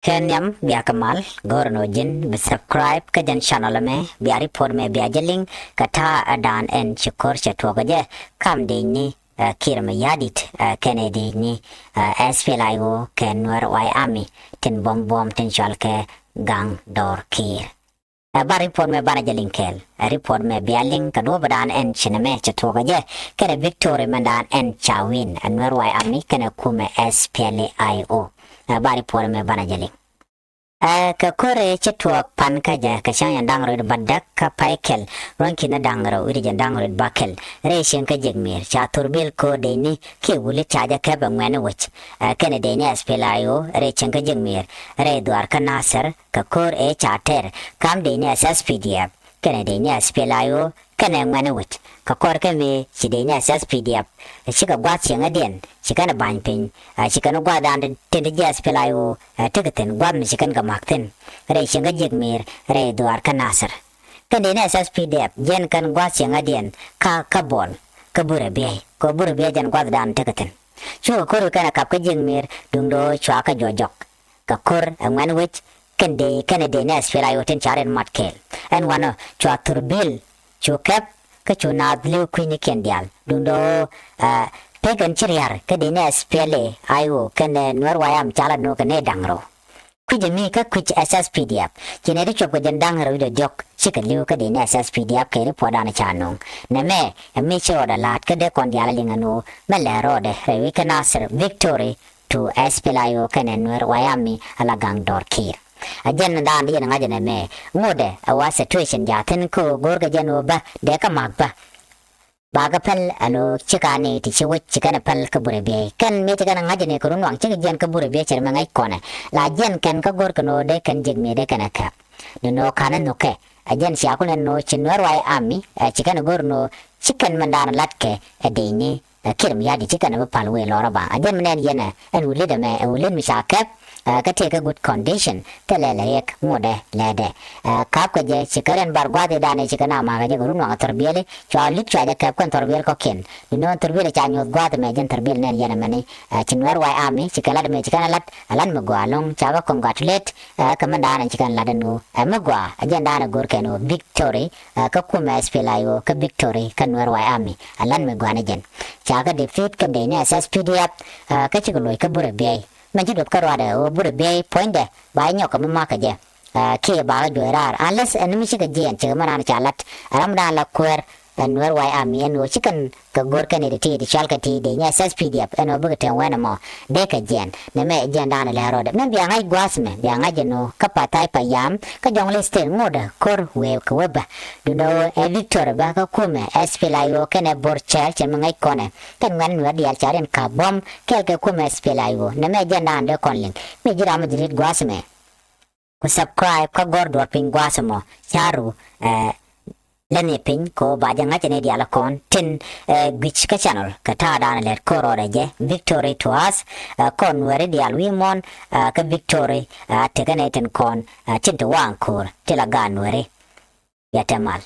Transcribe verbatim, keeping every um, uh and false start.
Kɛ nhiam bia kɛ mal, go̱o̱r ɛn ɣöö ji̱n bi subscribe kä jɛn channel ɛmɛ, bia report mɛ bia jɛ liŋ kɛ ta̱a̱ ɛ daan ɛn ci ko̱r cɛ tuɔɔk ɛ jɛ kam dec ni, ɛ, Kiir Mayardit, ɛ, kɛnɛ dec ni, ɛ, S P L A I O kɛ Nuɛr White Army tin buɔ̱m buɔ̱ɔ̱m tin cɔal kɛ Gaŋ Dɔr Kiir. Ɛ, ba report mɛ banɛ jɛ liŋ kɛɛl. Ɛ, report mɛ bia liŋ kɛ duɔ̱ɔ̱p ɛ daan ɛn ci nɛmɛ cɛ tuɔɔk ɛ jɛ kɛnɛ victory mɛn daan ɛn ca win, ɛ, Nuɛr White Army kɛnɛ kumɛ S P L A I O. Ɛ, ba report mɛ banɛ jɛ liŋ. Ɛ, kɛ ko̱r ëë cä tuɔɔk pan kä jɛ kɛ cäŋ jɛn da̱ŋ rɛw wi̱cdɛ bädäk kä pay kɛl ruɔ̱n ki̱n da̱ŋ rɛw wi̱cdɛ jɛn da̱ŋ rɛw wi̱cdɛ bäkɛl rɛy cieŋ kä jiäk mi̱i̱r ca thurbil ko̱r dec ni kiɛ wuli ca jɛ kɛp ɛ ŋuɛ̈ni wec. Ɛ, kɛnɛ dec ni S P L A I O rɛy cieŋ kä jiäk mi̱i̱r rɛy dhuaar kä Nasir kɛ ko̱r ëë ca tɛr kam dec ni S S P D F kɛnɛ dec ni S P L A I O kɛnɛ ŋuɛ̈ni wec. Kɛ kɔr kä mëë ci dec ni S S P D F ɛ cikɛ gua̱th cieŋädiɛn ci kɛn ɛ ba̱ny piny, ɛ, ci kɛn ɛ gua̱th daan tin ti ji̱ S P L A I O, ɛ, tekɛ thi̱n gua̱th mi ci kɛn kɛ ma̱k thi̱n rɛy cieŋ kä jiäk mi̱i̱r rɛy dhuaar kä Nasir. Kɛn dec ni S S P D F jiɛn kɛn gua̱th cieŋädiɛn kä, kä Bol kä Burɛ Biey kɛ Burɛ Biey jɛn gua̱th daan tekɛ thi̱n. Cukɛ ko̱r kɛn ɛ kap kä jiäk mi̱i̱r duundɛ ɣöö cua kä juɔc jɔk. Kɛ ko̱r ɛ ŋuɛ̈ni wec kɛn dec kɛnɛ dec ni S P L A I O tin ca rin mat kɛɛl. Ɛn wanɔ cua thurbil cu kɛp kä cu naath li̱w kui̱nikiɛn diaal duundɛ ɣöö, ɛ, pek ɛn ci ria̱r kä dec ni S P L A I O kɛnɛ Nuɛr White Army ca lat ni ɣöö kɛ nɛy da̱ŋ rɛw. Kui̱c ɛmɛ kä kui̱c S S P D F ci nɛy ti cuɔp kɛ jɛn da̱ŋ rɛw wi̱cdɛ diɔ̱k cikɛ li̱w kä dec ni S S P D F kɛ report dan ca nööŋ. Nɛmɛ ɛ mi ci rɔɔdɛ la̱a̱t kä dee kɔn diaal ɛ liŋ ɛn ɣöö mɛ lɛ rɔɔdɛ rɛy wi̱c kä Nasir victory to S P L A I O kɛnɛ Nuɛr White Army ala Gaŋ Dɔr Kiir. Ɛ jɛn daan di yɛn ŋa̱c ɛn ɛmɛ ŋotdɛ ɛ wa situation jaathin kä ɣöö go̱o̱rkɛ jɛn ɣöö bä dee kä ma̱k bä. Bakɛ päl ɛn ɣöö cikɛ ni ti ci wec ci kɛn ɛ päl kä Burɛ Biey. Kɛn mëë ci kɛn ɛ ŋa̱c ɛn ɛ kɛ run waŋ cikɛ jiɛn kä Burɛ Biey cɛ ri mɛ ŋa̱c kɔnɛ. La jiɛn kɛn kä go̱o̱rkɛ ni ɣöö dee kɛn jiäk mi̱i̱r dee kɛn ɛ kɛp. Ni ni ɣöö ka̱n ɛ nhukɛ. Ɛ jɛn cia kulɛ ni ɣöö ci Nuɛr White Army, ɛ, ci kɛn ɛ go̱o̱r ni ɣöö ci kɛn mɛn daan ɛ latkɛ ɛ dec ni. Ɛ Kiir Mayardit ci kɛn ɛ bi pal wëë lɔrä ba. Ɛ jɛn mi nɛn yɛn ɛ, ɛn wä li̱t ɛmɛ, ɛ wä li̱t mi ca kɛp, ɛ, kä tëë kä good condition, thilɛ lɛ riɛk ŋotdɛ lɛɛdɛ. Ɛ, ka̱pkɛ jɛ, ci kä rɛn bar gua̱a̱th i̱dan ɛ ci kɛ na ma̱a̱k ɛ jɛ kɛ run waŋ ɛ thurbiɛli, cua li̱t cua jɛ kɛp kɛn thurbiɛl kɔ̱kiɛn. Duundɛ ɣöö thurbiɛl ca nyuɔ̱th gua̱a̱th ɛmɛ jɛn thurbiɛl nɛn yɛn ɛmɛni. Ɛ, ci Nuɛr White Army, ci kɛ lat ɛmɛ, ci kɛn ɛ lat, ɛ lat mi gɔaa ɛlɔ̱ŋ, ca kɛ congratulate, ɛ, kɛ mɛn daanɛ ci kɛn lat ɛn ɣöö. Ɛ mi gɔaa, ɛ jɛn daanɛ go̱r kɛn ɣöö victory, ɛ, kä kumɛ S P L A I O, kä victory, kä Nuɛr White Army. Ɛ lat mi gɔaa ni jɛn. Ca kɛ defeat kɛ dec ni S S P D F, ɛ, kä cikɛ loc kä Burɛ Biey. Mɛn ci duɔth kä ruaadɛ ɣöö Burɛ Biey puɔ̱nydɛ ba jɛ nyɔk kɛ mi ma̱k kɛ jɛ. Ɛ, kiɛ ba kɛ juɔc raar. Unless ɛn mi cikɛ jiɛɛn, cikɛ mi raan ca lat. Ɛ ram daan la kuäär, ɛ Nuɛr White Army ɛn ɣöö ci kɛn kɛ go̱r kɛn i̱ ti ti cɔal kɛ ti dec ni S S P D F ɛn ɣöö bikɛ tɛm wɛn ɛmɔ. Dee kɛ jiɛɛn. Nɛmɛ jiɛɛn daan lɛ rɔɔdɛ. Mɛn bia ŋa̱c gua̱a̱th mɛ, bia ŋa̱c ɛn ɣöö kä Pathai Payam, kä Jɔŋlei State ŋotdɛ ko̱r wëë kɛ wä bä. Duundɛ ɣöö ɛ victory bä kä kumɛ S P L A I O kɛnɛ Bor Cɛɛl cɛ mi ŋäc kɔnɛ. Kɛn ŋuɛ̈n Nuɛr diaal ca rin ka̱p buɔ̱m kɛɛl kɛ kumɛ S P L A I O. Nɛmɛ jiɛɛn daan dee kɔn liŋ. Mi ji̱ ram mi ji̱ rit gua̱a̱th mɛ. Ku subscribe kä gɔr duɔ̱ɔ̱r piny gua̱a̱th ɛmɔ. Ca̱ru, ɛ, lätni piny kɛ ɣöö ba jɛ ŋa̱c ni diaal kɔn tin, ɛ, guic kä channel kɛ ta̱a̱ daanɛ lɛt ko̱r rɔɔdɛ jɛ victory to us, ɛ, kɔn Nuɛri diaal wi̱i̱ muɔ̱ɔ̱n, ɛ, kä victory, ɛ, tekɛ nɛy tin kɔn, ɛ, tin ti waŋ ko̱r ti la gaat Nuɛri. Bia te mal.